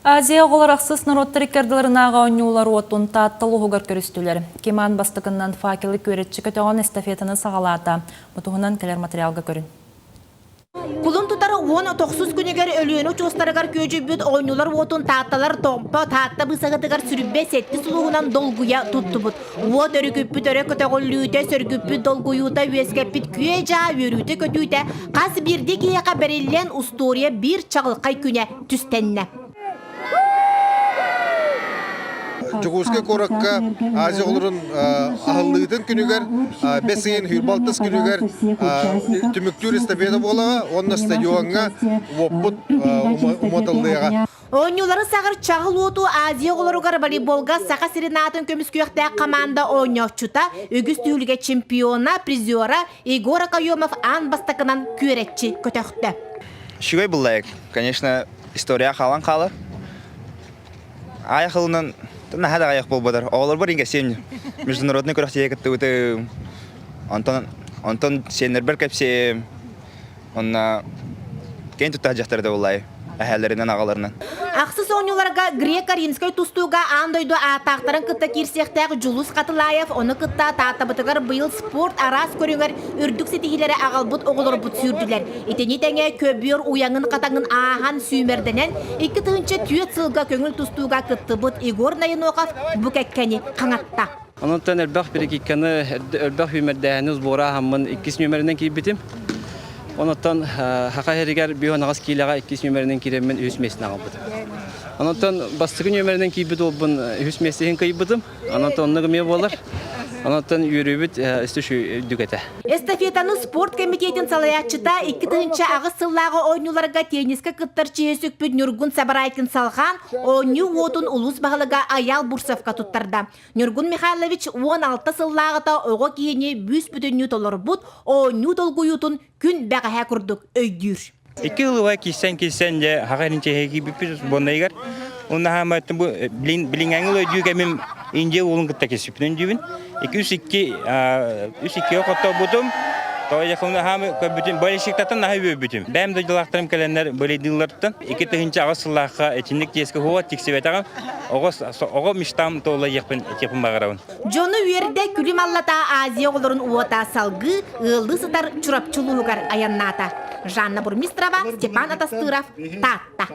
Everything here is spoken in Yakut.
Азия оҕолор ахсыс норуоттар иккардыларынааҕы оонньуулар уотун Таатта улууһугар көрүстүлэр. Киман бастакыннан факелы күөрэччи көтөҕөн эстафетаны саҕалаата. Бу туһунан кэлэр материалга көрүн. Кулун тутар 19 күнүгэр Өлүөнэ очуостарыгар күөдьүйбүт оонньуулар уотун Таатталар Томпо, Таатта быысаһытыгар сүрбэ сэттис улууһунан долгуйа туттубут. Уот өрүкүппүт өрө көтөҕүллүүтэ, сөргүппүт долгуйуута үөскэппит күө-дьаа үөрүүтэ-көтүүтэ хас биирдии киһиэхэ бэриллэн устуоруйа биир чаҕылхай күнэ түстэннэ. Дьокуускай куоракка Азия оҕолорун аһыллыытын күнүгэр бэс ыйын сүүрбэ күнүгэр түмүктүүр эстафета буолаҕа уонна стадиоҥҥа уоппут уматыллыаҕа. Оонньуулары саҕар чаҕыл уоту Азия оҕолоругар волейболга Саха сирин аатын көмүскүөхтээх хамаанда оонньооччута, үгүс түһүлгэ чемпиона, призера Егор Окоемов аан бастакынан күөрэччи көтөхтө. Үчүгэй буллайык. Конечно, история хаалан хаалар. Аайах ылынан наһаа да аҕыйах буолбатар. Оҕолорбор иҥэсиэн международный күрэхтэһиигэ кыттыбытым. Онтон онтон сиэннэрбэр кэпсиэм. Онно киэн тутта сылдьахтара да буоллаайы эһээлэринэн аҕаларынан. Ахсыс оонньууларга греко-римскэй тустууга аан дойду ааттаахтарын кытта киирсиэхтээх Дьулус Хатылаев, ону кытта Тааттабытыгар быйыл спорт араас көрүҥэр үрдүк ситиһиилэри аҕалбыт оҕолорбут сүүрдүлэр. Итини тэҥэ көбүөр уйаҥын-хатаҥын ааһан сүүмэрдэнэн 2004 сылга көҥүл тустууга кыттыбыт Егор Наиноков бу кэккэни хаҥатта. Онтон элбэх перекидканы, элбэх сүүмэрдээһини сбора аһаммын иккис нүөмэринэн киирбитим. Онтон Хаха иһэригэр 5 киилэҕэ иккис нүөмэринэн киирэммин үһүс миэстэни аҕалбытым. Онтон бастакы нүөмэринэн киирбит уолбун үһүс миэстэтин кыайбытым. Онтон оннук эмиэ буолар. Онтон үөрүүбүт өстө үрдүк этэ. Эстафетаны спорт кэмитиэтин салайааччыта 2008 сыллааҕы оонньууларга теннискэ кыттар чиэһи сүкпүт Ньургун Сабарайкин салҕаан оонньуу уотун улуус баһылыга Айаал Бурцевка туттарда. Ньургун Михайлович 16 сыллааҕыта оҕо киһини бүүс-бүтүннүү толорбут оонньуу долгуйуутун күн бэҕэһээ курдук өйдүүр. Икки ылыва киссэн-киссэн дьэ хаха инчэһэ киирбиппит сборнайыгар. Уонна хааматтым бу билиҥҥээҥи өйдүү кэмим Индия уолун кытта киспиппин өйдүүбүн. Икки үс икки үс иккигэ хотторбутум. Тоҕо хаамы көрбүтүм, болельщиктартан наһаа үөрбүтүм. Бэйэм дойдулаахтарым кэлэннэр болейдыыллартан икки тыһыынча аҕыс сыллаахха итинник тиэскэ хуо тиксибэтэҕим. Оҕо оҕо мечтам туолла диэхпин этиэхпин баҕарабын. Дьону үөрдэ күлүм аллата Азия оҕолорун уота салгыы ыаллыы сытар Чурапчы улууһугар айаннаата. Жанна Бурмистрова, Степан Атастыров, Таатта.